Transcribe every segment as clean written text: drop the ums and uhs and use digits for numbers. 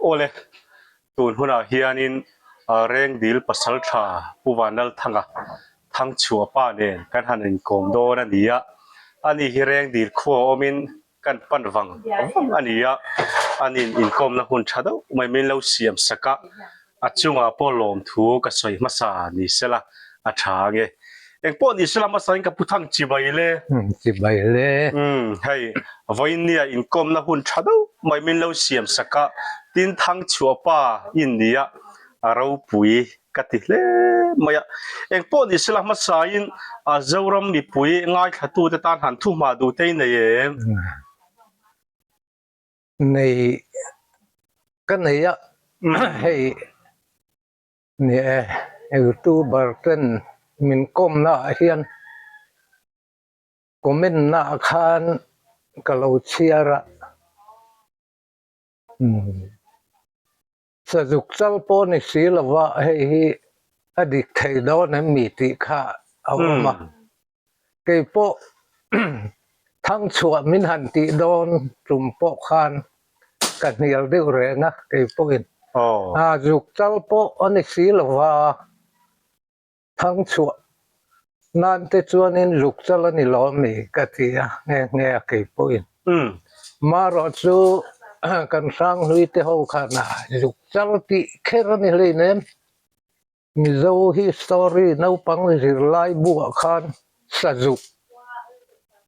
Awle, tun hunah hianin Rengdil Pasaltha Pu Vanlalthanga Thangchhuah pa nen kan han inkawm dawn a ni a, ani hi Rengdil khua awmin kan pan vang vang a ni a, anin inkawmna hun tha deuh mai min lo siam sak a, a chungah pawh lawmthu ka sawi hmasa ni sela a tha ange. Engpawh ni sela hmasain ka pu thang chibai le. Chibai le. Umm hei vawinia inkawmna hun tha deuh mai min lo siam sak a, tin Thangchhuah pa i ni a, a ropui ka ti hle mai a. Engpawh ni sela hmasain Zoram mipui ngaithlatute tan han thuhma duh te i nei em? Nei ka nei a, hei ni e, youtuber ten min kawmna ah hian comment na ah khan ka lo chhiar a. Sazuk chal pawh ni si lova hei hi a dik thei dawn em mi tih kha a awm a. Kei pawh thangchhuah min han tih dawn tum pawh khan ka hnial deuh reng a kei pawhin. Zuk chal pawh a ni si lova. Thangchhuah nan te chuanin zuk chal a ni lo ami ka ti a, nghe nghe a kei pawhin. Marawh chu kan hranghlui te ho khan a zuk chal tih kher a ni hleinem. Mizo history naupang zirlai buah khan sazuk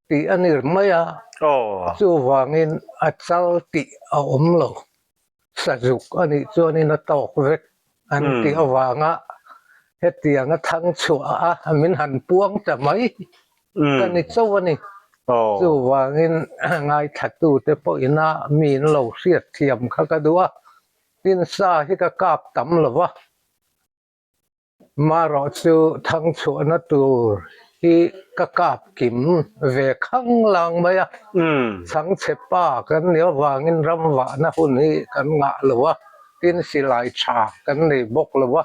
tih a ni mai a, chuvangin a chal tih a awm lo. Sazuk a nih chuanin a tawk vek an tih avanga hetianga thang chhuah a min han puang ta mai ka ni chauh a ni. Chuvangin ngaithlatute pawhin a mi in lo hriat thiam kha ka duh a, tin sa hi ka kap tam lo va. Marawh chu thangchhuahna tur hi ka kap kim ve khang lang mai a, chhangchhe pa kan nih avangin ramvahna hun hi kan ngah lo a, tin silai tha kan nei bawk lo a,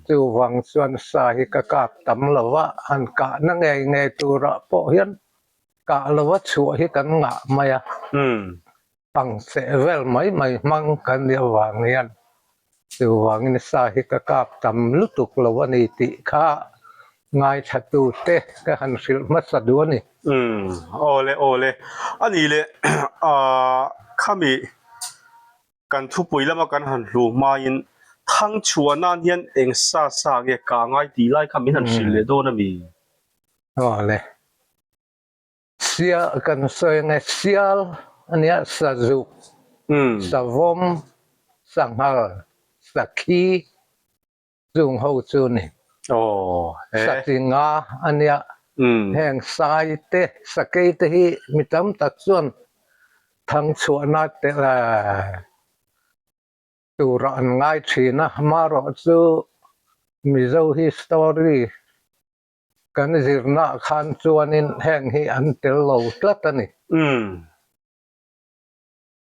chuvang chuan sa hi ka kap tam lo a, han kahna ngei ngei turah pawh hian kah lova chhuah hi kan ngah mai a. Pangcheh vel mai mai hmang kan nih avang hian chuvangin sa hi ka kap tam lutuk lo a ni tih kha ngaithla te ka han hrilh hmasa duh a ni. Umm awle awle a nih leh ah khami kan thupui lama kan han hlu hmain thangchhuah nan hian eng sa sa nge kah ngai tih lai kha min han hrilh leh dawn a mi? Awle. Sial kan sawi ange sial a nia sazuk, savawm, sanghal, sakhi chung ho chu a ni. Sachinga a nia heng sai te sakei te hi mi tam tak chuan thangchhuahna te turah an ngai thin a, amaherawh chu Mizo hi story Kan zirnaah khan chuanin heng hi an tel lo tlat a ni.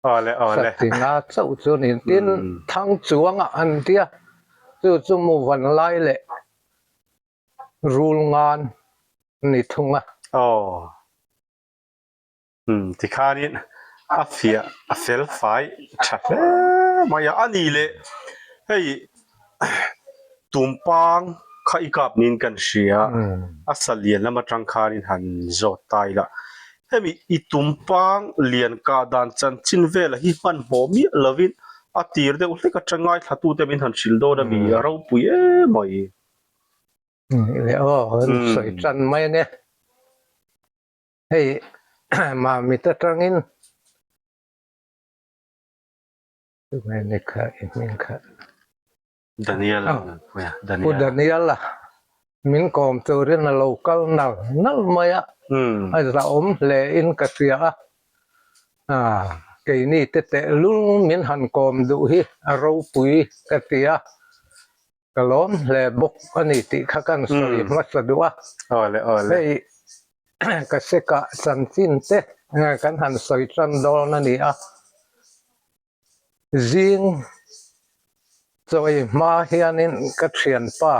Awle awle. Satinga chauh chu a ni. Tin, Thangchuangah an ti a, chu chu Muvan lai leh Rulngan a ni thung a. Aw. Umm tikhanin a fiah a fel fai tha hle mai a, a ni leh hei tumpang kha i kap niin kan hria a sa lian lam atang khanin han zawt ta ila hemi i tumpang lian kah dan chanchin velah hi hmanhmawh miah lovin a tir deuh hlek atang ngaithlatute min han hrilh dawn a mi a ropui em mai. Leh aw sawi tan mai a nia. Hei Mamit atangin tunge ni kha i hming kha Daniel Pu Daniel a min kawm turin a lo kal nal nal mai a a zahawm hle in ka hria a keini te tehlul min han kawm duh hi a ropui ka ti a. Ka lawm hle bawk a ni tih kha kan sawi hmasa duh a. Hei ka sekah chanchin te kan han sawi tan dawn a ni a. Zing chawi hma hianin ka thianpa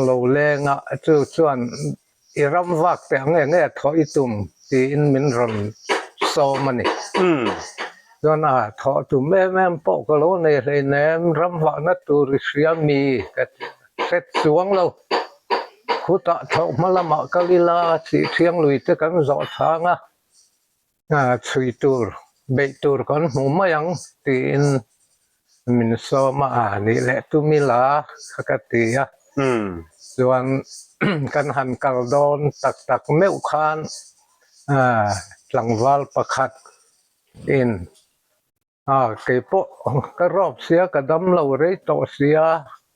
lo leng a, chu chuan i ram vak teh ang eng nge thawh i tum tiin min rawn sawm a ni. Chuan a thawh tum em em pawh ka lo nei hleinem, ram vahna tur i hria mi ka ti hret chuang lo. Khutah thlawh hma lamah kal ila Sihthiang lui te kan zawh chhang a, chhui tur, beih tur kan hmu mai ang tiin min sawm a, a nih leh tum ila kha ka ti a. Chuan kan han kal dawn tak tak meuh khan tlangval pakhat in a kei pawh ka rawp sia ka dam lo rei tawh sia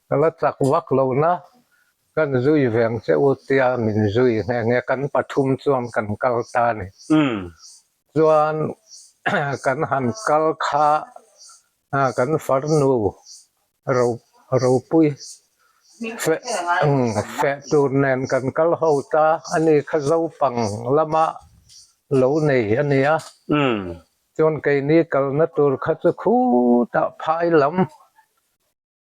ka la chak vak lo na kan zui veng che u tia min zui nghe nghe kan pathum chuan kan kal ta a ni. Chuan kan han kal kha kan farnu ro ropui feh feh tur nen kan kal ho ta a ni kha zopang lama lo nei a ni a chuan keini kalna tur kha chu khutah phai lam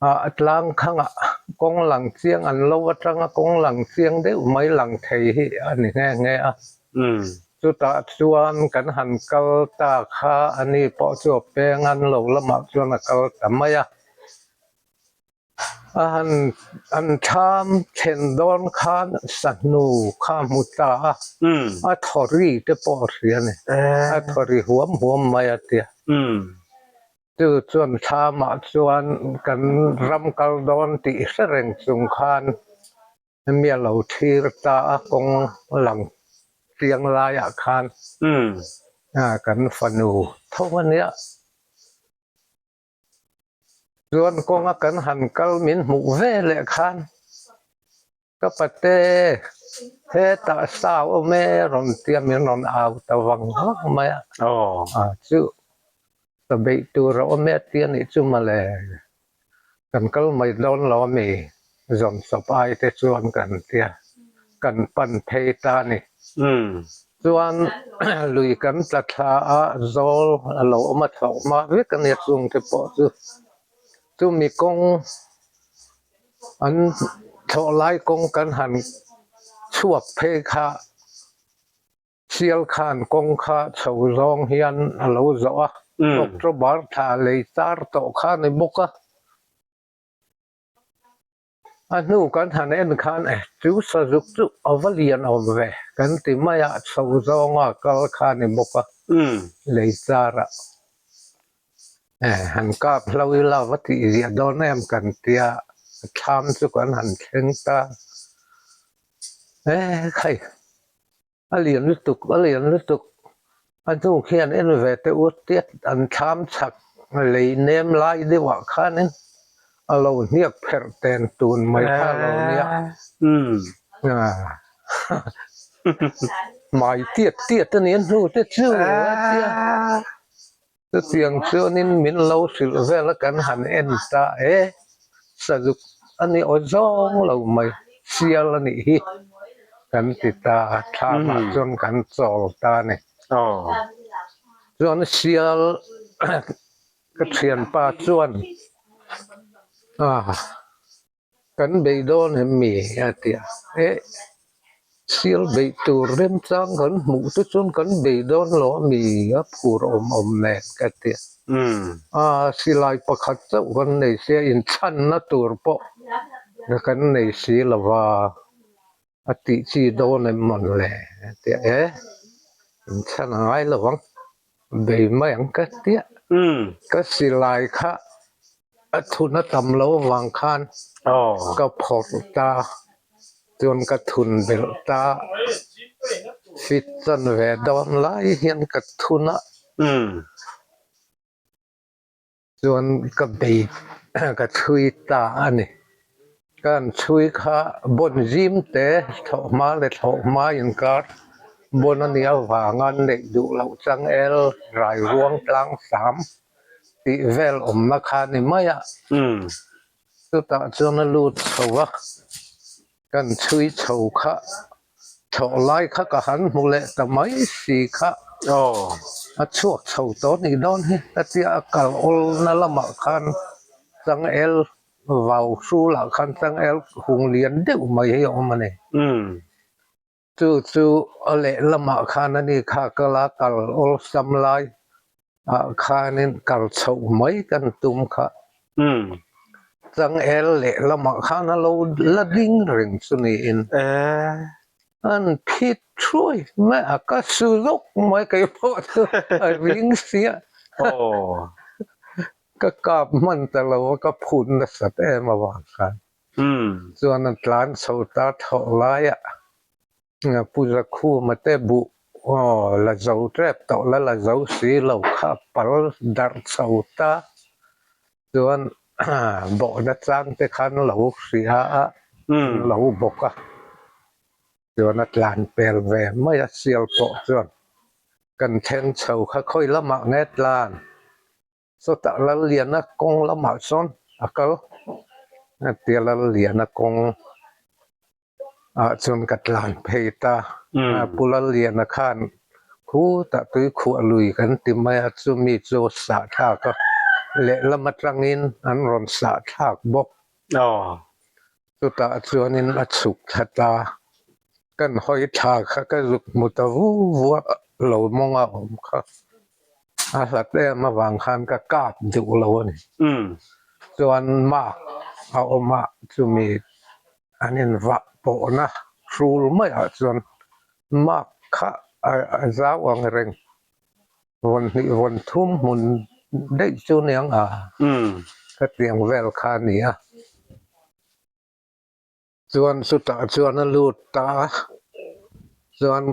ah tlang khangah kawng lang chiang an lo atanga kawng lang chiang deuh mai lang thei hi a ni nghe nghe a chutah chuan kan han kal ta kha a ni pawh chu a peng an lo lamah chuan a kal ta mai a a han an thlam thlen dawn khan sahnu kha a hmu ta a a thaw ri te pawh a hria a ni a thaw ri huam huam mai a tia. Chu chuan thlamah chuan kan ram kal dawn tih hre reng chung khan mi a lo thlir ta a, kawng lang chiang laiah khan kan fanu tho a nia. Chuan kawnga kan han kal min hmuh ve leh khan Ka pate, hetah sau awm e rawn tia min rawn au ta vang vang mai a. A chu ka beih tur a awm e tia nih chu mawle. Kan kal mai dawn lo ami zawm chawp ai te chuan kan tia kan pan phei ta a ni. Chuan lui kan tla thla a, zawl a lo awm a thlawh hma vek a nia chung te pawh chu. Chumi kawng An thlawh lai kawng kan han chhuak phei kha sial khan kawng kha chho zawng hian a lo zawh a, October thla lei tar tawh kha a ni bawk a. A hnu kan han en khan e chu sazuk chu a va lian awm ve kan ti mai a, chho zawnga kal kha a ni bawk a lei tarah. Han kap hlo ila va tih ziah dawn em kan tia thlam chu kan han thleng ta e khai a lian lutuk a lian lutuk a hnu khian en ve teh u tiat an thlam chhak lei nem lai deuh ah khanin a lo hniak pherh ten tun mai kha a lo nia hmai tiat tiat a ni a hnu te chu a tia. Chutiang chuanin min lo hrilh vel a kan han en ta e, Sazuk a ni aw zawng lo mai, sial a nih hi kan ti ta a, thlamah chuan kan chawl ta a ni. Chuan sial ka thianpa chuan Kan bei dawn em mi? a ti a. Eh, sial beih tur remchang kan hmuh te chuan kan bei dawn lo a mi? A phur awm awm nen ka ti a. A, silai pakhat chauh kan nei sia, inchhanna tur pawh kan nei si lo va, a tih chi dawn em mawn le? A ti a. Eh, inchhan a ngai lo ang, bei mai ang ka ti a. Ka silai kha A thun a tam lo avang khan ka phawrh ta, chuan ka thun belh ta, fit chan ve dawn lai hian ka thun a, chuan ka bei ka chhui ta a ni. Ka han chhui kha bawn zim te thlawh hma leh thlawh hma inkar bawn a nih avanga neih duh loh changel rai ruang tlang sam tih vel awmna kha a ni mai a, chutah chuan a lut chho a, kan chhui chho kha thlawh lai kha ka han hmu leh ta mai si kha a chhuak chho tawh a nih dawn hi ka tia a kal awlna lamah khan changel vau hrulah khan changel hung lian deuh mai hi a awm a ni. Chu chu a lehlamah khan a ni kha kal a kal awlsam lai. Ah khanin kal chhoh mai kan tum kha. Changel lehlamah khan a lo la ding reng chu niin an phit thuai mai a, ka su zawk mai kei pawh chu a ring sia. Ka kap hman ta lo a, ka phut nasat em avang khan. Chuan a tlan chho ta thawh laiah Pu Zakhuma te buh la zo tep tawh la la zo si lo kha pal darh chho ta chuan bawhna chang te khan lo hria a, an lo bawk a, chuan a tlan pel ve mai a sial pawh chuan kan thleng chho kha khawi lamah nge tlan. Chutah Lalliana kawng lamah chuan a kal a tia Lalliana kawng ah chuan ka tlan phei ta Pu Lalliana khan khutah tui khuah lui kan ti mai a chumi chu sah thlak a lehlam atangin an rawn sah thlak bawk. Chutah chuanin a chhuk thla ta. Kan hawi thla kha ka zuk hmu ta vu vu a, lo mawng a awm kha. A hlat em avang khan ka kap duh lo a ni. Chuan mark a awm a, chumi an invah pawhna hrul maiah chuan mark kha a zau ang reng. Vawn hnih vawn thum hmun daih chu niang a, khatiang vel kha a ni a. Chuan chutah chuan a lut ta a, chuan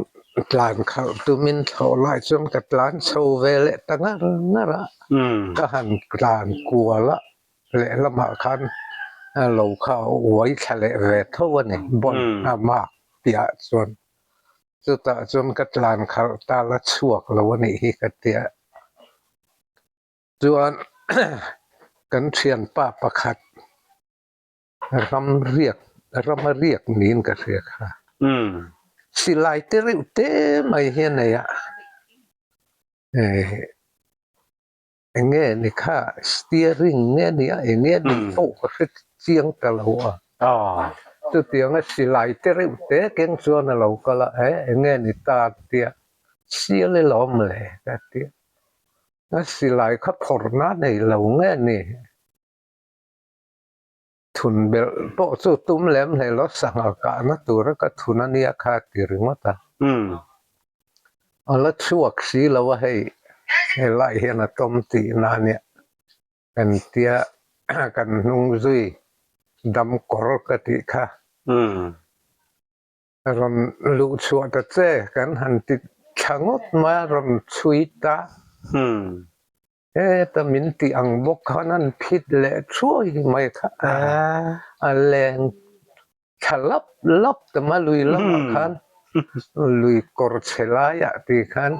tlan khalh tumin thlawh lai chuan ka tlan chho ve leh ta ngar ngar a, ka han tlan kual a, lehlamah khan lo kha a uai thla leh ve tho a ni, bawn a mak tihah chuan. Chutah chuan ka tlan khalh ta la chhuak lo a nih hi ka tia. Chuan kan thianpa pakhat ram riak rama riak niin ka hria kha. Silai te reuh te mai hi a nei a. Eng nge ni kha steering nge nia eng nge ni pawh ka hre chiang ta lo a. Chutianga silai te reuh te keng chuan a lo kal a, he eng nge ni ta tia sial i lawm le ka ti a. A silai kha phawrhna nei lo nge ni? Thun belh pawh chu tum lem hlei lo, sangha kahna tura ka thun a nia kha ti ringawt a. A la chhuak si lo a hei, helai hian a tawm tihna a nia. Kan tia kan hnung zui dam kawr ka tih kha. Rawn luh chhuah ta che kan han ti thla ngawt mai a, rawn chhui ta. Heta min tih ang bawk khan an phit leh thuai mai kha a leng thla lap lap ta mai lui lamah khan lui kawr chhe laiah tih khan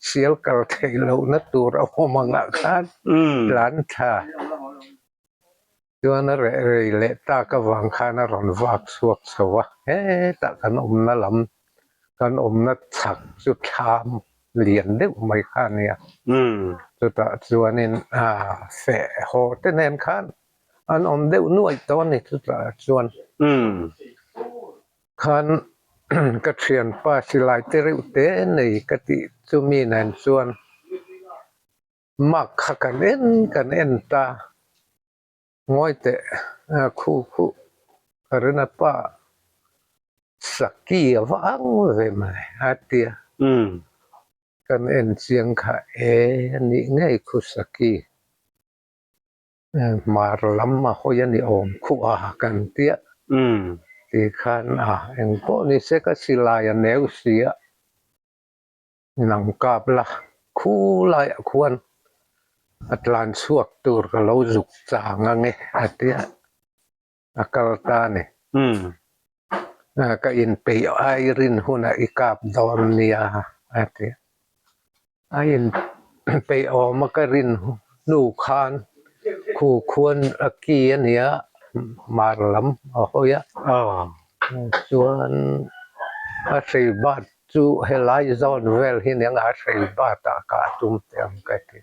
sial kal theih lohna tur a awm angah khan tlan thla chuan a reh rei leh tak avang khan a rawn vak chhuak chho a, hetah kan awmna lam kan awmna chhak chu thlam lian deuh mai kha a nia. Chutah chuanin feh haw te nen khan an awm deuh nuaih tawh a ni chutah chuan khan ka thianpa silai te reuh te nei ka tih chumi nen chuan Mark kha kan en kan en ta. Ngawi teh khu khu ka rin a pa Saki a va ang ve mai a ti a. Kan en chiang kha e a nih ngei khu Saki. Hmar lam a hawi a ni awm khu a kan ti a. Ti khan a engpawh ni se ka silai a neu si a. Nang kap la, khu laiah khuan a tlan chhuak tur ka lo zuk chang ange a ti a, a kal ta a ni. Ka inpeih ai rin hunah i kap dawn nia a ti a. A inpeih awm a ka rin hnu khan khu khuan a ki a nia mar lam a hawi a, chuan a hrei bat Chu helai zawn vel hi nia nga hrei bat ah ka tum teh ang ka ti.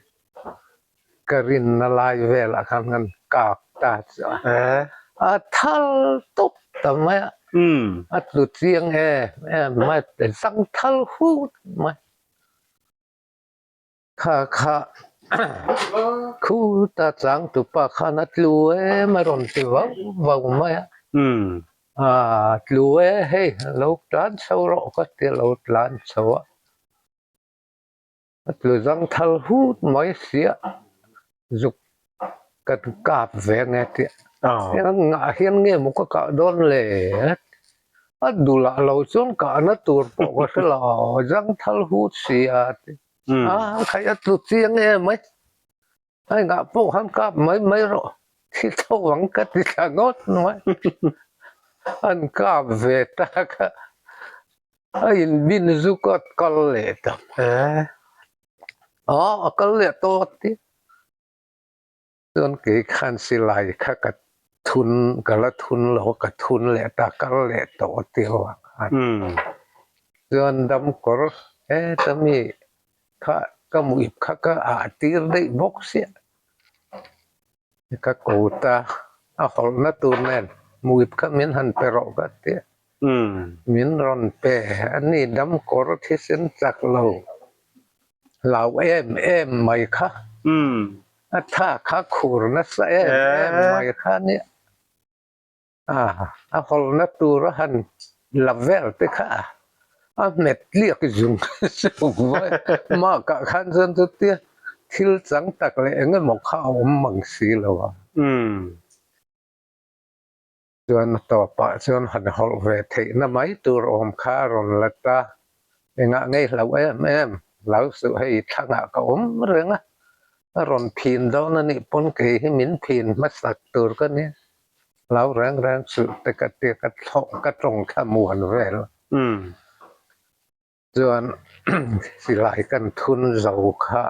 Ka rinna lai vel ah khan kan kap ta chu a. A thal tawp ta mai a. A tlu chiang em em mai a zang thal hut mai. Kha kha. Khuta changtupa khan a tlu em a rawn ti vau vau mai a. Aa tlu e hei lo tlan chho rawh ka ti a lo tlan chho a. A tlu zang thal hut mai sia zuk kan kap ve nge tih engah hian nge maw ka kah dawn le a dulah lo chuan kahna tur pawh ka hre lo zang thal hut sia tih a khaih a tlu chiang em mai. Engah pawh khan kap mai mai rawh, thi tho ang ka ti thla ngawt mai. An kap ve tak a, a inbin zuk a kal leh ta e. Aw a kal leh tawh a ti. Chuan kei khan silai kha ka thun, ka la thun lo a, ka thun leh ta, kal leh tawh a ti avang khan. Chuan damkawr heta mi Kha ka muip kha ka ah tir daih bawk sia. Ka kut a, a hawlhna tur nen muip kha min han pe rawh ka ti a. Min rawn pe a ni dam kawr thisen chak lo hlau em em mai kha. A tha kha khur nasa em em mai kha nia. A, a hawlna tur a han la vel te kha a hmet tliak zung zung mai. Mark-ah khan chuan chutia thil chang tak leh eng emaw kha a awm mang si lo a. Chuan a tawpah chuan han hawlh ve theihna mai tur awm kha a rawn la ta. Engah ngei hlau em em, hlau suh hei thlangah ka awm reng a, a rawn phin dawn a nih pawn kei hi min phin hmasak tur ka nia. Hlau reng reng suh te ka tia ka thlawh ka tawng thla muan vel. Chuan silai kan thun zo kha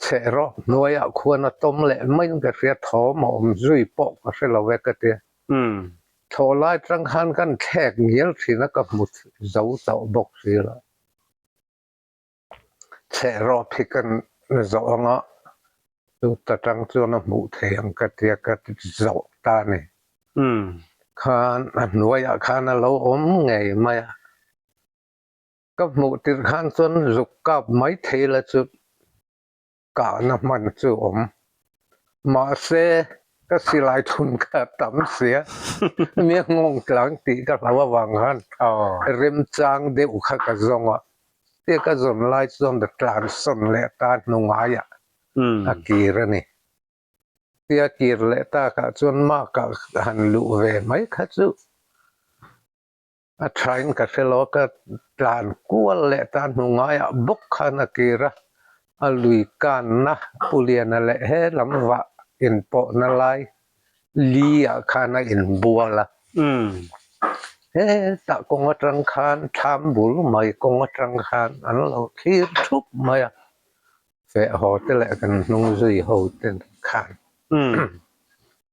chhe rawk hnuaiah khuan a tawm leh maiin ka hria thawm a awm zui pawh ka hre lo e ka tia. Thlawh lai tang khan kan thlek ngial thin a ka hmu zo tawh bawk si lo. Chheh rawp hi kan zawh ang a, chuta tang chuan a hmuh thei ang ka tia ka zawh ta a ni. Khan a hnuaiah khan a lo awm ngei mai a, ka hmuh tirh khan chuan zuk kap mai thei la chu Kahna hman chu awm. Mahse, ka silai thun kha a tam sia, mi a nghawng tlang tih ka hlau avang khan remchang deuh kha ka zawng a, tia ka zawn lai chuan ka tlansawn leh ta hnu ngaiah a kir a ni. Tia kir leh takah chuan mark-ah han luh ve mai kha chu. A thain ka hre lo, ka tlan kual leh ta hnu ngaiah bawk khan a kir a, a lui kanna Pu Liana leh he lam vah inpawhna lai li ah khan a inbual a. Hetah kawng atang khan thlam bul mai kawng atang khan an lo thlir thup mai a, feh haw te leh kan hnung zui ho te khan.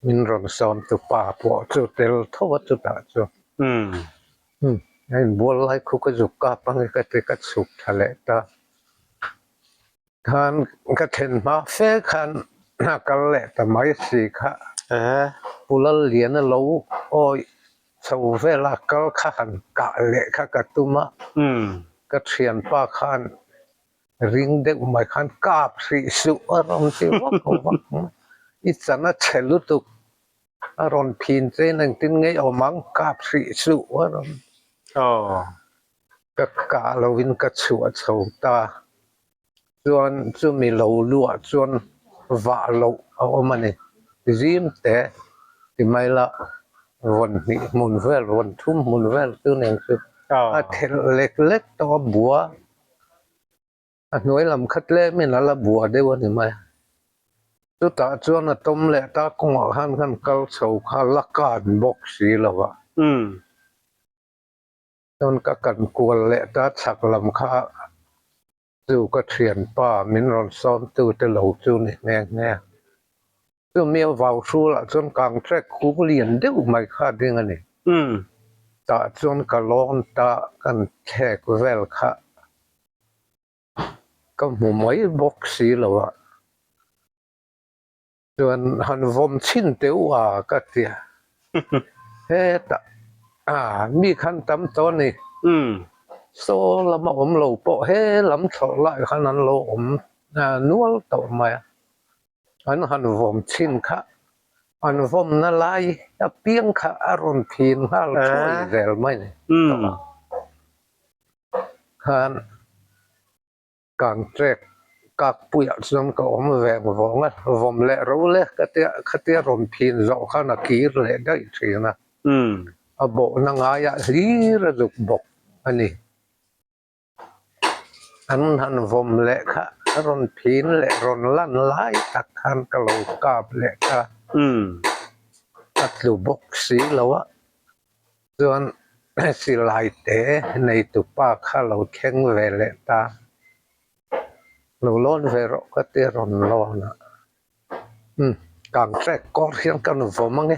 Min rawn sawm tu pa pawh chu tel tho a chutah chu a inbual lai khu ka zuk kap ang e ka ti ka chhuk tha leh ta. Khan ka thlen hma fe khan a kal leh ta mai si kha Pu Lalliana lo awih chho vela kal kha han kah leh kha ka tum a, ka thianpa khan Ring deuh mai khan kap hrih suh a rawn ti vak vak mai. I chan a chhe lutuk a rawn phin che in engtin ngei awm ang kap hrih suh a rawn ka kah lovin ka chhuah chho ta. Chuan chumi lo luah chuan vah loh a awm a ni. Zim te ti mai la vawn hnih hmun vel vawn thum hmun vel chu nen chu a thelh lek lek tawh a bua. A hnuai lam kha tlemin a la bua deuh a ni mai. Chutah chuan a tawm leh ta kawngah khan kan kal chho kha la kan bawk si lo va. Chuan ka kan kual leh ta chhak lam kha chu ka thianpa min rawn sawmtu te lo chu ni nghe nghe. Chumi a vau hrulah chuan kang trek kung lian deuh mai kha a ding a ni. Tah chuan ka lawn ta kan thlek vel kha ka hmu mai bawk si lo a. Chuan han vawm chhin teh u a ka ti a. Hetah a mi khan tam tawh a ni. Saw lama awm lo pawh he lam thlawh lai khan an lo awm. nual tawh mai a, an han vawm chhin kha an vawmna lai apiang kha a rawn thin nghal thuai zel mai ni tawh a khan. Kangtrek kakpuiah chuan ka awm veng vawng a, vawm leh ro le ka tia khatia rawn phin zawh khan a kir leh daih thin a, a bawhna ngaiah hlir a zuk bawk a ni. An han vawm leh kha a rawn phin leh rawn lan lai tak khan ka lo kap leh ta, a tlu bawk si lo a. Chuan silai te neitu pa kha lo thleng ve leh ta, lo lawn ve rawh ka ti a rawn lawn a, umm kang trek kawr hian ka nu vawm ange,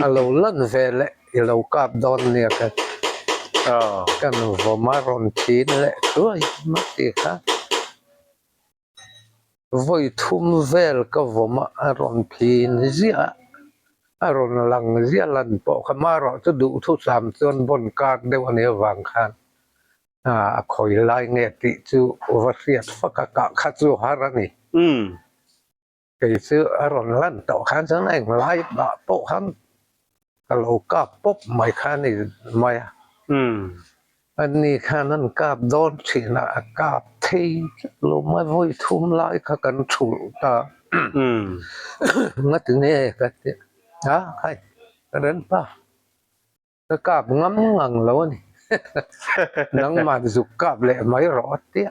a lo lan ve leh i lo kap dawn nia ka ti, ka nu vawm a rawn thin leh thuai mai ti kha. Vawi thum vel ka vawm a, a rawn phin ziah a, a rawn lang ziah lan pawh kha marawh chu duhthusam chuan bawn kar deuh a nih avang khan a khawi lai nge tih chu va hriat fak a kah kha chu har a ni. Kei chu a rawn lan tawh khan chuan a englai ah pawh khan ka lo kap pawp mai kha a ni mai a. Ani khan an kap dawn thin a, a kap thei tlat lo mai, vawi thum lai kha kan thulh ta. Ngati nge ka ti a, khai ka ren pa. Ka kap ngam ngang lo a ni. Nangmah zuk kap leh mai rawh a tia.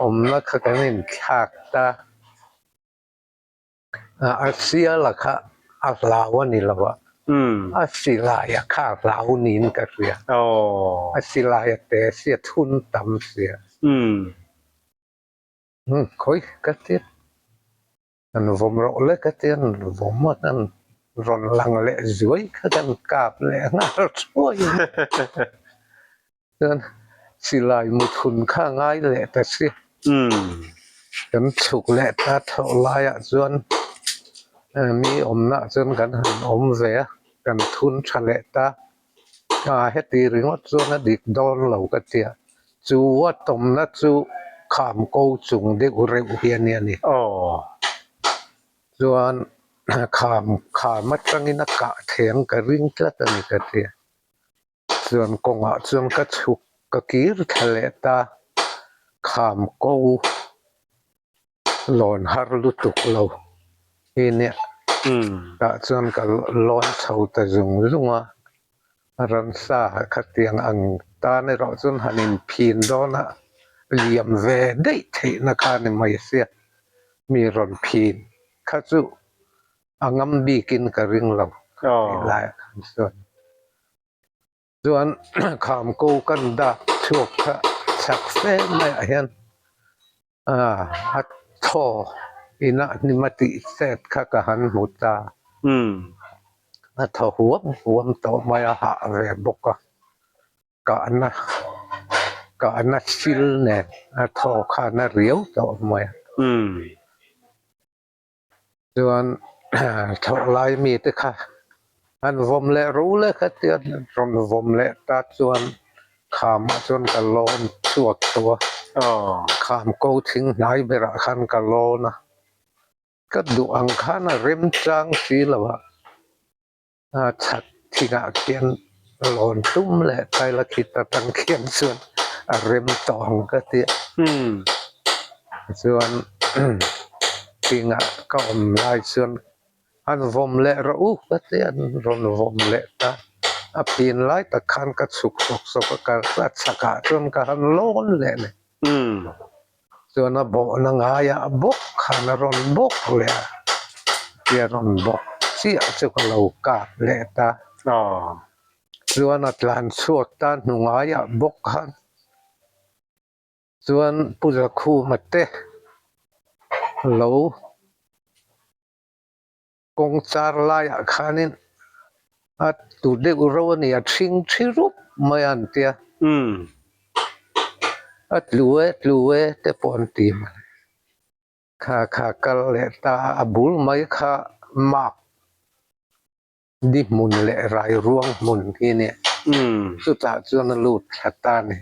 Awmna kha kan inthlak ta. A siala kha a hlau a ni lo a. A silaia kha a hlau niin ka hria. A silaia te sia thun tam sia. Khawi ka tia. An vawm rawh lek a tia an vawm a an rawn lang leh zuai kha kan kap leh nghal thuai a chuan silai muthun kha a ngai leh ta si kan chhuk leh ta thawh laiah chuan mi awmna ah chuan kan han awm ve a kan thun tha leh ta a heti ringawt chuan a dik dawn lo ka tia Chu a tawmna chu kham ko chung deuh reuh hi a nia ni. Chuan kham kham atangin a kah theng ka ring tlat a ni ka ti. Chuan kawngah chuan ka chhuk ka kir thla leh ta kham ko lawn har lutuk lo hi nia tah chuan ka lawn chho ta zung zung a ramsa khatiang ang tan erawh chuan han inphin dawn a liam ve daih theihna kha a ni mai sia mi rawn phin kha chu a ngam bikin ka ring lo tih laiah khan chuan. Chuan kham ko kan dak chhuak kha chak fe maiah hian a thaw ina hnim a tih chet kha ka han hmu ta. A thaw huam huam tawh mai a hah ve bawk a, kahna kahna sil nen a thaw khan a riau tawh mai a. Chuan thawh lai mite kha an vawm leh ro leh kha tia rawn vawm leh ta chuan khamah chuan ka lawn chhuak tawh a, kham ko thing hnai berah khan ka lawn a, ka duh ang khan a remchang si lo a. A chhak thingah khian lawn tum leh taila khit atang khian chuan a rem tawh ang ka ti a. Chuan thingah ka awm lai chuan an vawm leh rawh u ka ti a, an rawn vawm leh ta. A pin lai tak khan ka chhuk sawk sawk a, ka a chhakah chuan ka han lawn leh leh. Chuan a bawhna ngaiah bawk khan a rawn bawk leh a, tia rawn bawk chiah chu ka lo kap leh ta. Chuan a tlan chhuak ta hnu ngaiah bawk khan chuan Pu Zakhuma te lo Kawng char laiah khanin a tu deuh ro a ni, a thing thi rup mai a an tia. A tlu e tlu e te pawh an ti mai. Kha kha kal leh ta a, a bul mai kha mak di hmun leh rai ruang hmun hi a nia. Chutah chuan a lut thla ta a ni.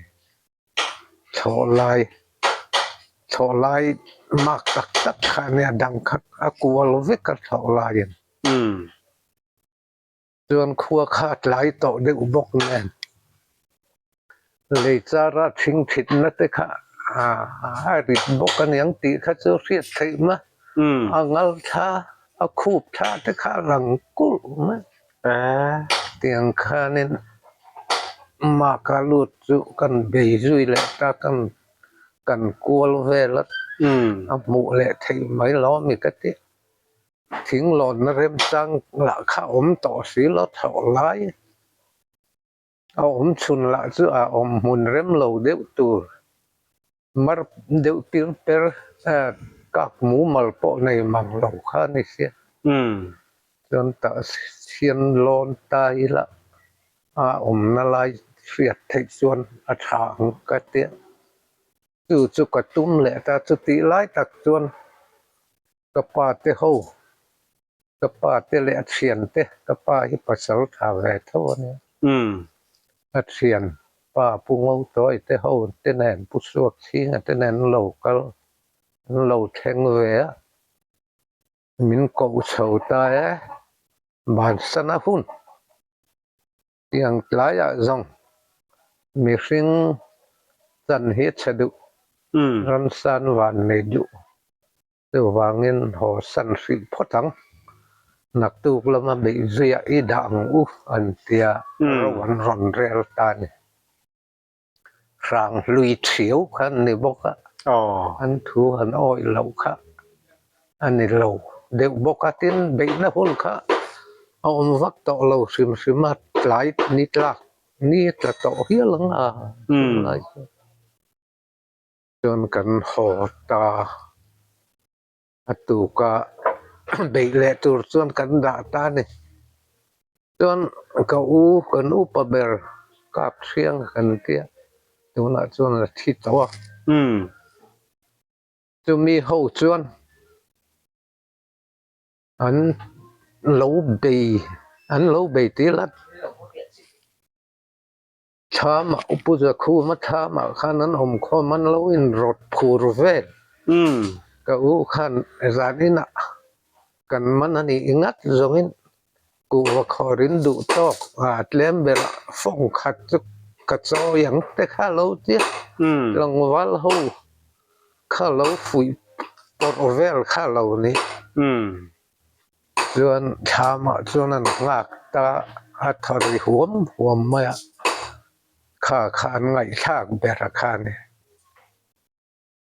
Thlawh lai. Thlawh lai mak tak tak kha a nia, dang kha a kual vek a thlawh laiin. Chuan khua kha a tlai tawh deuh bawk nen lei chara thing thitna te kha a rit bawk a niang tih kha chu hriat theih ma a ngal thla a khup thla te kha a lang kulh mai. Tiang khanin maka lut chu kan bei zui leh ta kan kan kual vel a a hmuh leh theih mai lo a mi ka ti. Thing lawnna remchang lah kha awm tawh si lo thlawh lai a awm chhun lah chu a awm hmun rem lo deuh tur mar deuh pir per kak mumal pawh nei mang lo kha a ni sia. Chuan tah hian lawn ta ila a awmna lai hriat theih chuan a tha ang ka tia. Chu chu ka tum leh ta chutih lai tak chuan Ka pa te ho, ka pa te leh a thian te, ka pa hi pasal tha ve tho a nia. A thian pa Pu Ngotawi te ho te nen, Pu Suakchhinga te nen an lo kal, an lo thleng ve a, min koh chho ta e, bansan a hun. Tiang tlaiah zawng mihring chan hi a chhe duh, ramsan van nei duh. Chuvangin haw san hrih phawt ang, naktuk lama beih zuiah i dah ang u an tia ro an rawn rel ta a ni. Hrang hlui thiau kha an ni bawk a, an thu han awih loh kha a ni lo deuh bawk a, tin beihna hun kha a awm vak tawh lo hrim hrim a, tlai ni tlak ni a tla tawh hial ang a tunlai chu. Chuan kan haw ta a tuka beih leh tur chuan kan dah ta a ni. Chuan ka u kan upa ber kap thiang kan tia tunah chuan a thi tawh a. Chumi ho chuan an lo bei an lo bei tir a. Thlamah Upu Zakhuma thlamah khan an awm khawm an lo inrawt phur vel. Ka u khan zan inah kan man a nih ngat zawngin kuhva khawr in duh tawk a tlem berah fawng khat chu ka chawi ang te kha lo tia tlangval ho kha lo fuih pawrh vel kha lo ni. Chuan thlamah chuan an nghak ta a thaw ri huam huam mai a, kha kha an ngaihthlak ber a kha a ni.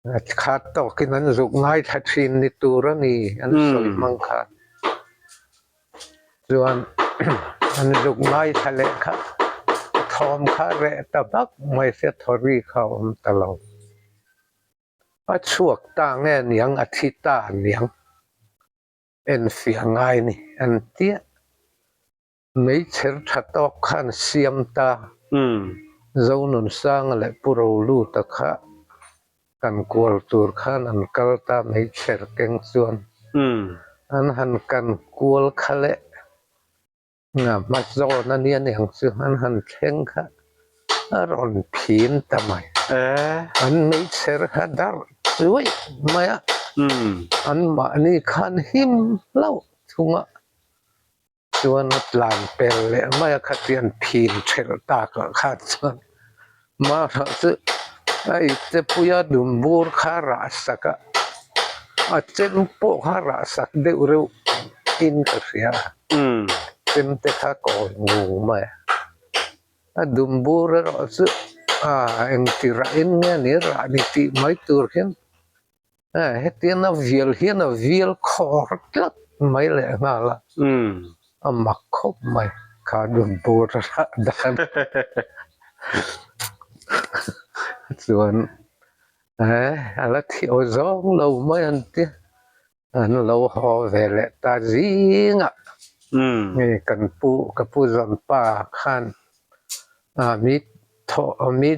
A khat tawkin an zuk ngaithla thin ni tur a ni an sawi hmang khan. Chuan an zuk ngaithla leh kha a thawm kha reh ta vak mai sia thaw ri kha a awm ta lo. A chhuak ta nge niang a thi ta niang. Enfiah ngai ni an tia. Meichher tha tawk khan siam ta. Zonunsanga leh Pu Roluta kha kan kual tur khan an kal ta meichher keng chuan. An han kan kual kha leh Nga hma zawn a nia niang chu an han thleng kha a rawn phin ta mai. An meichher kha darh chuai mai a, an mahni khan him hlauh thung a, chuan a tlan pel leh mai a khatiang phin thelh takah khan chuan Mahra chu a iptepuia dumbur kha rah sak a, a chem pawh kha rah sak deuh reuh in ka hria a, chem te kha kawi ngu mai a. A dumbur erawh chu a engti rah in nge ni rah ni tih mai tur hian Hetiang a vial hian a vial khawr tlat mai leh nghal a, a mak khawp mai kha dun bur a rah dan chuan a la thiau zawng lo mai an ti, an lo haw ve leh ta zingah hei kan pu ka pu zawnpa khan mi thawh mi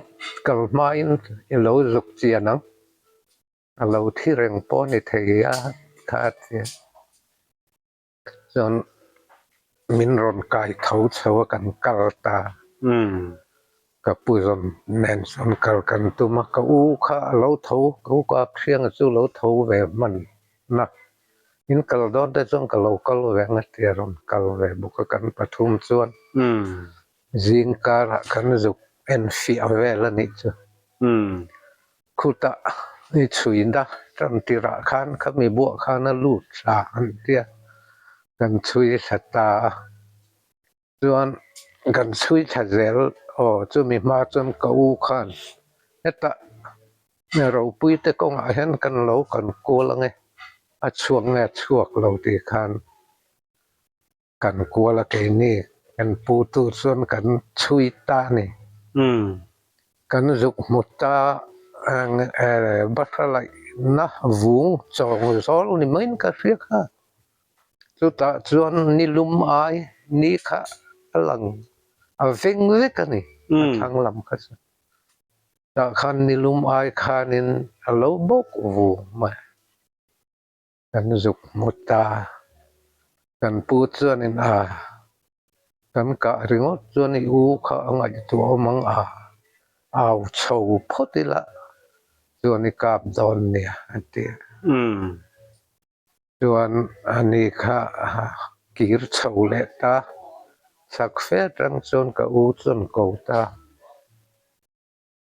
kal hmain i lo zuk chian ang. A lo thi reng pawh a ni thei a kha a ti a. Chuan min rawn kai tho chho a kan kal ta. Ka pu zawn nen sawn kal kan tum a, ka u kha a lo tho, ka u ka thianga chu lo tho ve hman na. In kal dawn te chuan ka lo kal ve ang a ti a rawn kal ve bawk a, kan pathum chuan zing karah kan zuk en fiah vel a nih chu. Khutah i chhuina tan tirah khan khami buah khan a lut thla an tia kan chhui thla ta a. Chuan kan chhui thla zel aw chumi hma chuan ka u khan hetah ropui te kawngah hian kan lo kan kual ang e, a chhuak nge a chhuak lo tih khan kan kual a keini kan pu tu chuan kan chhui ta a ni. Kan zuk hmu ta bahra laihna vung chawng zawl ni maiin ka hria kha. Chutah chuan ni lum ai ni kha a lang a veng vek a ni a thlang lam kha chu. Tah khan ni lum ai khanin a lo bawk vung mai. Kan zuk hmu ta. Kan pu chuanin a kan kah ringawt chuan i u kha a ngaihtuah awm ang a, au chho phawt ila chuan i kap dawn nia a ti a. Chuan ani kha kir chho leh ta, chak fe atang chuan ka u chuan ko ta.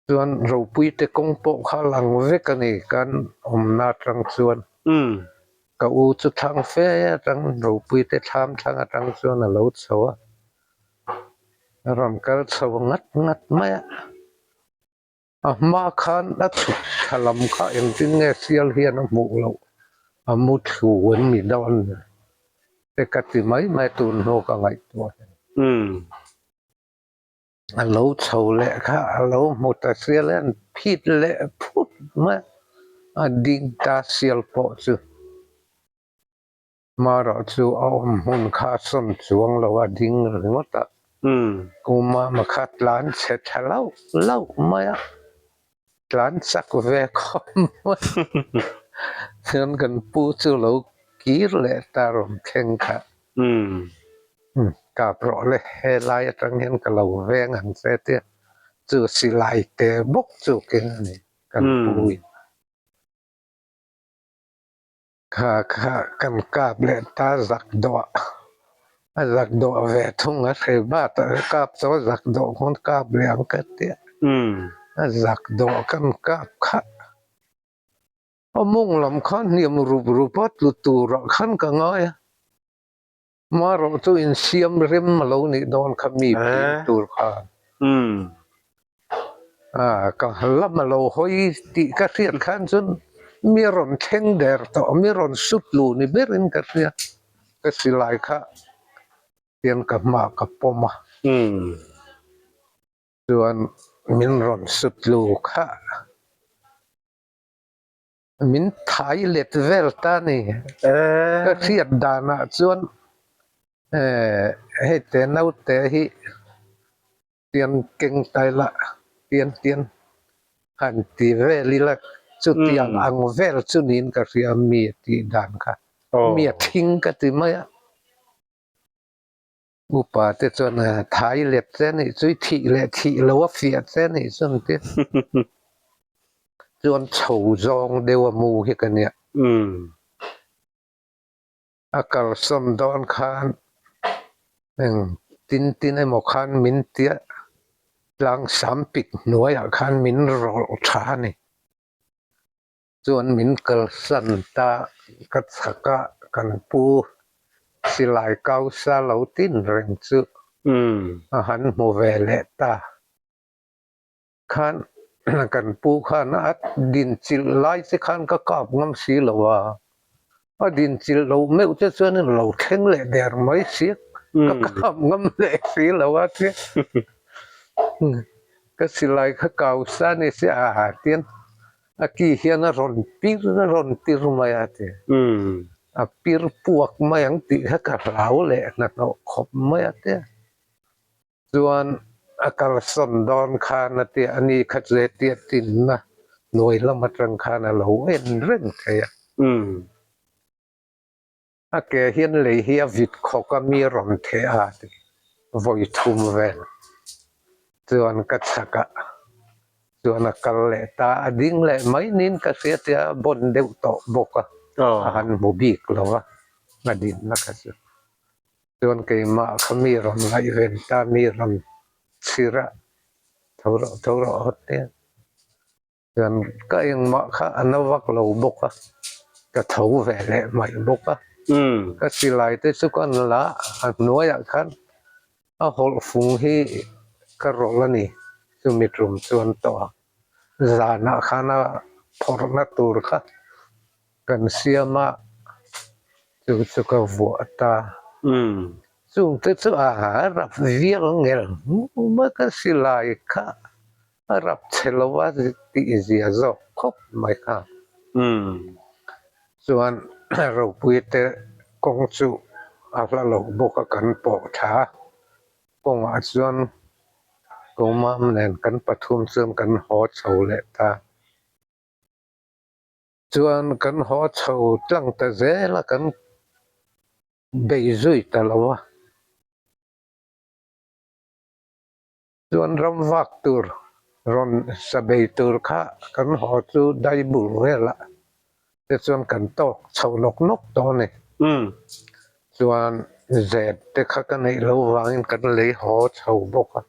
Chuan ropui te kawng pawh kha lang vek a ni kan awmna atang chuan. Ka u chu thlang fe atang ropui te thlam thlang atang chuan a lo chho a, a rawn kal chho ngat ngat mai a. A hma khan a chhuk thla lam kha engtin nge sial hian a hmuh loh a mu thlu an ni dawn te ka ti mai mai tun hnu ka ngaihtuah hian. A lo chho leh kha a lo hmu ta sial hian phit leh phut mai a ding ta sial pawh chu. Marawh chu a awm hmun kha a sawn chuang lo a ding ringawt a, Kumama kha tlan chhe tha lauh lauh mai a, tlan chak ve khawp mai chuan kan pu chu lo kir leh ta rawn thleng kha kap rawh le helai atang hian ka lo veng ang che tia chu silai te bawk chu keng a ni kan pu in. Kha kha kan kap leh ta zak dawh a zak dawh ve thung a hre bat a kap chu a zak dawh khawn kap leh ang ka tia a zak dawh kan kap kha a mawng lam khan hniam rup rup a tlu turah khan ka ngai a. Marawh chu insiam rem a lo nih dawn kha mi phir tur khan. A ka lam a lo hawi tih ka hriat khan chuan mi rawn thleng der tawh, mi rawn sut lu ni berin ka hria. Ka silai kha hian ka hmaah ka pawm a. Chuan min rawn sut lu kha. Min thai let vel ta ni. Ka hriat danah chuan hei te naute hi pian keng ta ila pian pian han ti vel ila chutiang ang vel chu niin ka hria mi a tih dan kha. Mi a thing ka ti mai a. Upa te chuan thai let che nih chu i thih leh thih lo a fiah che nih chu an ti. Chuan chho zawng deuh a mu hi ka nia. A kalsawn dawn khan eng tin tin emaw khan min tia tlang sam pik hnuaiah khan min rawlh tha a ni. Chuan min kalsan ta ka chhak a, kan pu silai kausa lo tin reng chu a han hmu ve leh ta. Khan kan pu khan a dinchilh lai che khan ka kap ngam si lo a, a dinchilh lo meuh che chuan in lo thleng leh der mai si ka kap ngam leh si lo a tia ka silai kha kausa ni si a tian A ki hian a rawn pir a rawn pir mai a ti. A pir puak mai ang tih kha ka hlau leh hnahnawh khawp mai a tia. Chuan a kalsawn dawn khan a tia, a ni kha chu hetia tinna hnuai lam atang khan a lo en reng thei a. A ke hian lei hi a vit khawk a mi rawn theh a ti vawi thum vel. Chuan ka chhakah chuan a kal leh ta, a ding leh mai niin ka hria tia a bawn deuh tawh bawk a, a han hmu bik lo va, a dinna kha chu. Chuan keimah kha mi rawn ngaihven ta, mi rawn chhir a, tho rawh tho rawh hawt nia. Chuan ka engmah kha a na vak lo bawk a, ka tho ve leh mai bawk a. Ka silai te chu ka la a, a hnuaiah khan a hawlh fung hi ka rawlh a ni, chumi tum chuan tawh a. Zanah khan a phawrhna tur kha kan siam a, chu chu ka vuah ta. Chungte chu a rap vial ngel hmum a, ka silai kha A rap chhe lo a tih zia zawk khawp mai kha. Chuan ropui te kawng chu a hla lo bawk a kan pawh tha a, kawngah chuan Komam nen kan pathum chuan kan haw chho leh ta. Chuan kan haw chho tlang ta zel a kan bei zui ta lo a. Chuan ram vak tur rawn sa bei tur kha kan haw chu dai bul velah te chuan kan tawk chho nawk nawk tawh a ni. Chuan zep te kha ka neih loh vangin kan lei haw chho bawk a.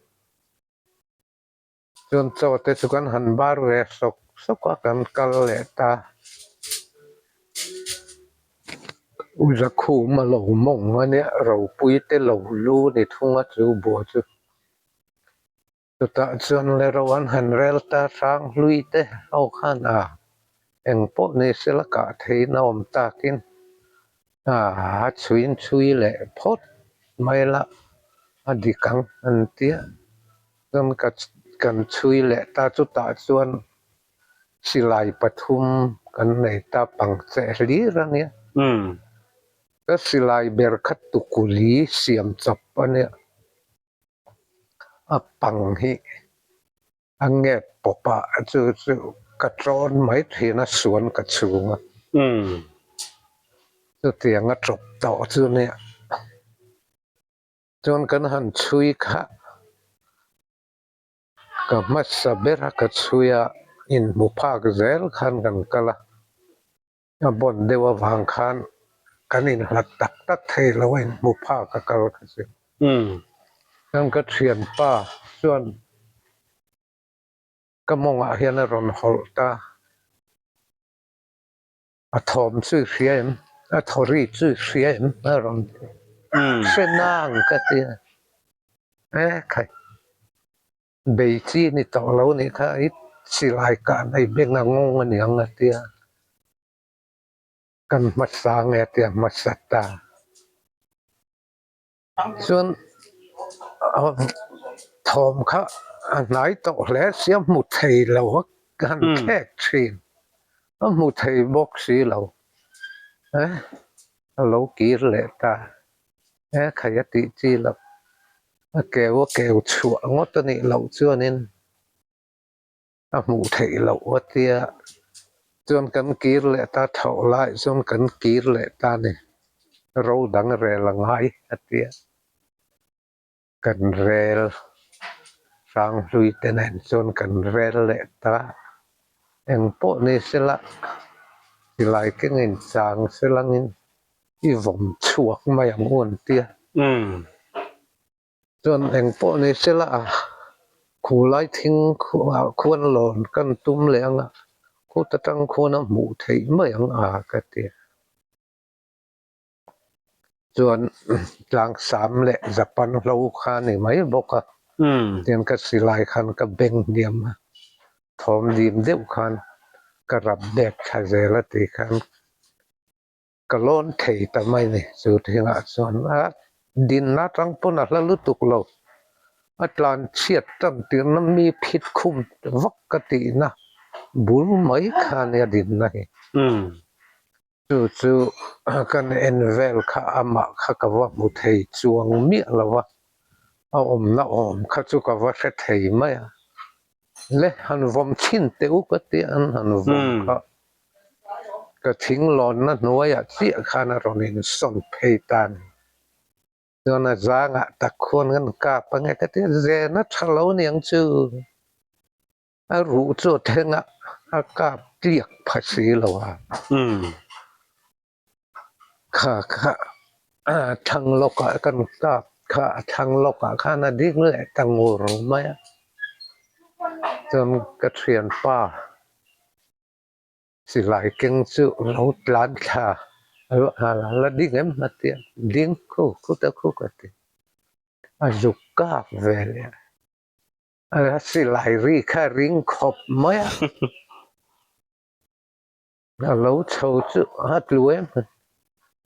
Chuan chaw te chu kan han bar ve sawk sawk a, kan kal leh ta. U Zakhum a lo mawng a nia, ropui te lo lu ni thung a chu bua chu. Chutah chuan le ro an han rel ta hrang hlui te ho khan a eng pawh ni sela kah theihin a awm takin a chhuiin chhui leh phawt mai la a dik ang an tia. Chuan ka kan chhui leh ta chutah chuan silai pathum kan nei ta pang cheh hlir a nia. Ka silai ber kha tukuli siam chawp a nia. A pang hi a ngep pawp a, chu chu ka tlawn mai thin a, suan ka chhung a. Chutiang a tawp tawh chu nia. Chuan kan han chhui kha ka hmasa ber a, ka chhui a, inhmu phak zel khan kan kal a. A bawn deuh avang khan kan inhlat tak tak thei lo a inhmu phak a kal kha chu. Chuan ka thianpa chuan ka mawngah hian a rawn hawlh ta. A thawm chu i hria em? A thaw ri chu i hria em? A rawn ti. Hre nang ka ti a. E khai. Bei chi ni tawh lo nih kha i silai kah nei beng a ngawng a niang a tia. Kan hmasa nge a tia hmasa ta. Chuan thawm kha a hnai tawh hle sia hmu thei lo a han thlek thin. A hmu thei bawk si lo. A lo kir leh ta. He khai a tih chi loh. A keu a keu chhuah ngawt a nih loh chuanin a hmuh theih loh a tia. Chuan kan kir leh ta thlawh lai chuan kan kir leh ta a ni. Ro dang rel a ngai a tia. Kan rel hranghlui te nen chuan kan rel leh ta. Eng pawh ni sela silai kengin chang selangin i vawm chhuak mai ang u an tia. Chuan eng pawh ni sela a khulai thing ah khuan lawn kan tum leh ang a, khut atang khuan a hmuh theih mai ang a ka ti. Chuan tlangsam leh Japan hlo kha a ni mai bawk a, tian ka silai khan ka beng hniam a, thawm dim deuh khan ka rap dek thla zel a tih khan ka lawn thei ta mai ni. Chu thingah chuan a dinna atang pawn a hla lutuk lo, a tlan chhiat tan tirna mi phit khum vak ka tihna bul mai kha a nia dinna hi. Chu chu kan en vel kha amah kha ka va hmu thei chuang miah lo va, a awmna awm kha chu ka va hre thei mai a. Le han vawm chhin teh u ka tia an han vawm kha ka thing lawnna hnuaiah chiah khan a rawn insawn phei ta a ni. Chuan a zangah tak khuan kan kap ange ka ti a, zen a tha lo niang chu. A ruh chu a thleng a, a kap tliak pha si lo a. Kha kha thlang lawkah kan kap kha a thlang lawkah khan a ding leh ta ngur mai a. Chuan ka thianpa Silai keng chu lo tlan thla la ding em a ti a, ding khu khu ta khu ka ti. A zuk kak ve leh a, a silai ri kha ring khawp mai a, a lo chho chu a tlu em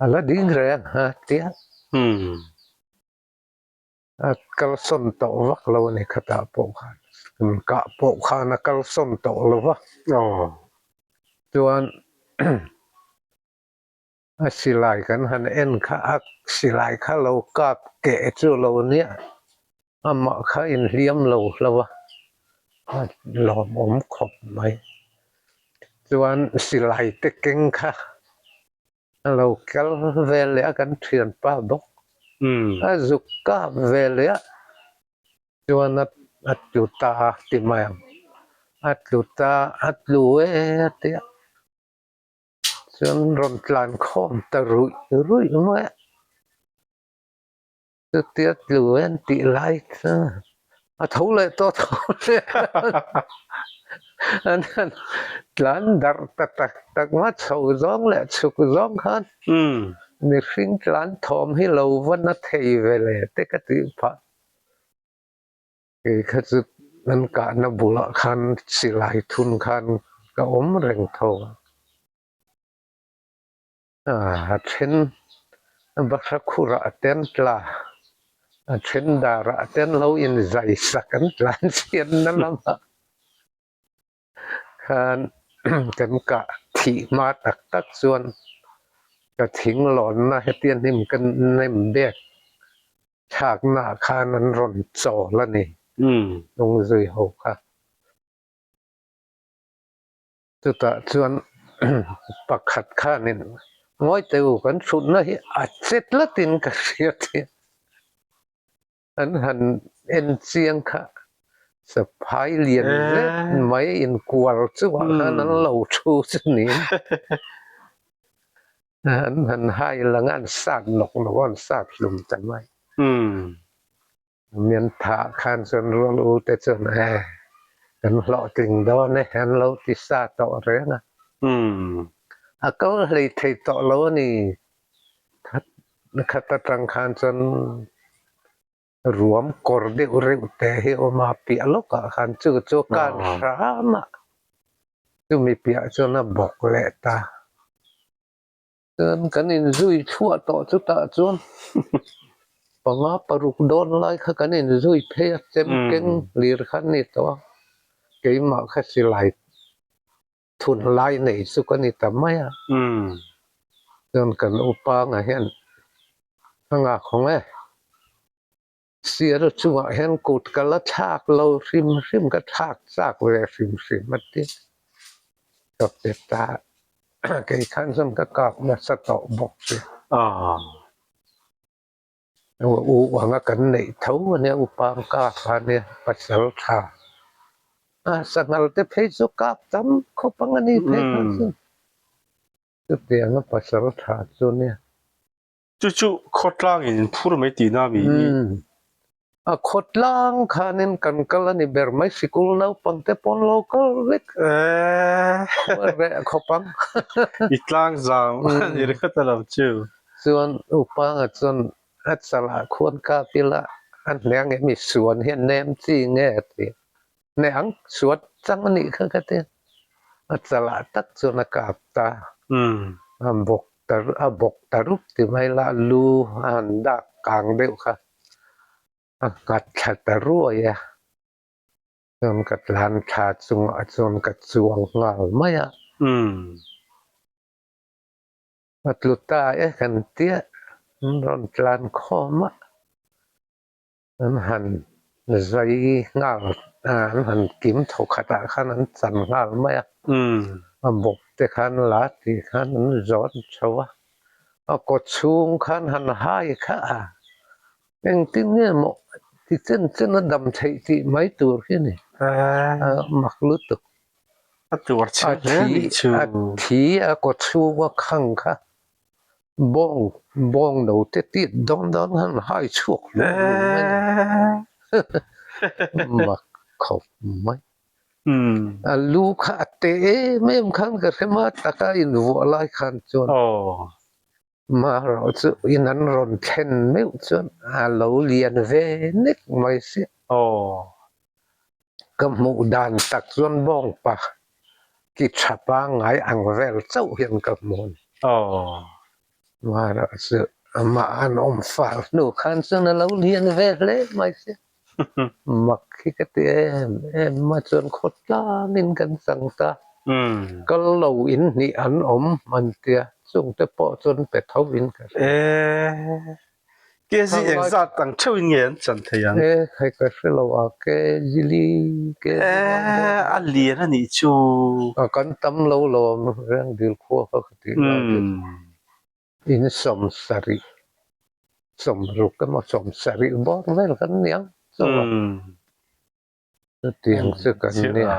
a la ding reng a ti a. A kalsawn tawh vak lo a ni khatah pawh khan kah pawh khan a kalsawn tawh lo va chuan a silai kan han en kha a silai kha lo kap keh chu lo nia amah kha inhliam lo hlo a a lawmawm khawp mai chuan silai te keng kha. A lo kal vel leh a kan thianpa bawk. A zuk kap ve leh a chuan a tlu ta a ti mai ang. A tlu ta a tlu e a ti a. Chuan rawn tlan khawm ta ruih ruih mai a. Chutia tlu e an tih lai chu a tho leh tawh tho leh an han tlan darh ta tak tak mai chho zawng leh chhuk zawng khan mihring tlan thawm hi lo va na thei ve le te ka tih phah. Kei kha chu an kahna bulah khan silai thun khan ka awm reng tho a. A then bahra khurah te an tla, a then darah te an lo inzai sak an tlan chhiat na lamah khan kan kah thih hma tak tak chuan ka thing lawnna hetiang hnim ka nem bek thlaknaah khan an rawn chawl a ni hnungzui ho kha. Chutah chuan pakhat khanin ngawi teh u kan hrutna hi a che tlatin ka hria tih an han en chiang kha saphai lian zet mai inkual chungah khan an lo thu chu niin an han hai lang a an sat nawk nawk a an sat hlum ta mai. Mian thah khan chuan rual u te chuan e kan hlawhtling dawn e an lo ti sa tawh reng a. A kal hlei thei tawh lo a ni. Khat atang khan chuan ruam kawr deuh reuh te hi a awm a, piah lawkah khan chu chu kan hram a, chumi piah chuan a bawk leh ta. Chuan kan inzui chhuah tawh chutah chuan panga paruk dawn lai kha kan inzui phei a, chem keng lir kha a ni tawh a, keimah kha silai thun lai nei chu ka ni ta mai a. Chuan kan upa ngah hian a nghak hawng e. Sial chungah hian kut ka la thlak lo hrim hrim, ka thlak chak ve hrim hrim a ti. Ka pe ta, kei khan chuan ka kap nasa tawh bawk si. U anga kan neih tho a nia, upa ang kap a nia, pasal tha. A sanghal te phei chu kap tam khawp ang a ni phei kha chu. Chutianga pasal tha chu nia. Chu chu khawtlang in phur mai tihna mi i. A khawtlang khanin kan kal a ni ber mai, sikul naupang te pawn lo kal vek. Reh khawp ang. I tlang zam a ni ringawt a lo chu. Chuan upanga chuan a chalah khuan kap ila a hne ang em i suan hian nem chi nge a ti. Hne ang suan chang a nih kha ka ti. A chalah tak chuan a kap ta. A bawk ta a bawk ta rup ti mai la lu a han dak kang deuh kha a nghat thla ta ruai a chuan ka tlan thla chungah chuan ka chuang nghal mai a a tlu ta e kan tia an rawn tlan khawm a. An han zai nghal an han kim tho khatah khan an chan nghal mai a, a bawp te khan la tih khan an zawn chho a, a kaw chhung khan han hai kha a, Engtin nge maw ti chen chen a dam theih tih mai tur hi a ni. A mak lutuk. A tuar chhe hle a nih chu. A thi a kaw chhunga khang kha bawng bawng no te tit dawn dawn khan hai chhuak hlum hlum mai a ni. Mak khawp mai. A lu kha a te em em khan ka hre ma taka invuah lai khan chuan. Marawh chu in an rawn thlen meuh chuan a lo lian ve nek mai si. Aw. Ka hmuh dan tak chuan bawngpa ki tha pangngai ang vel chauh hian ka hmu a ni. Aw. Marawh chu amah an awm fal hnu khan chuan a lo lian ve hle mai si. Mak hi ka ti em em a chuan khawtlangin kan chang ta. Kal lo in hnih an awm an tia chungte pawh chuan pe tho in ka hria. E KG engzat ang theuh in nge an chan thei ang? E hei ka hre lo a KG li KG E a lian a nih chu. A kan tam lo lo reng dil khua kha ka tih lai te chu. In 70, 60 emaw 70 bawr vel kan ni ang chauh a. Chutiang chu kan nia.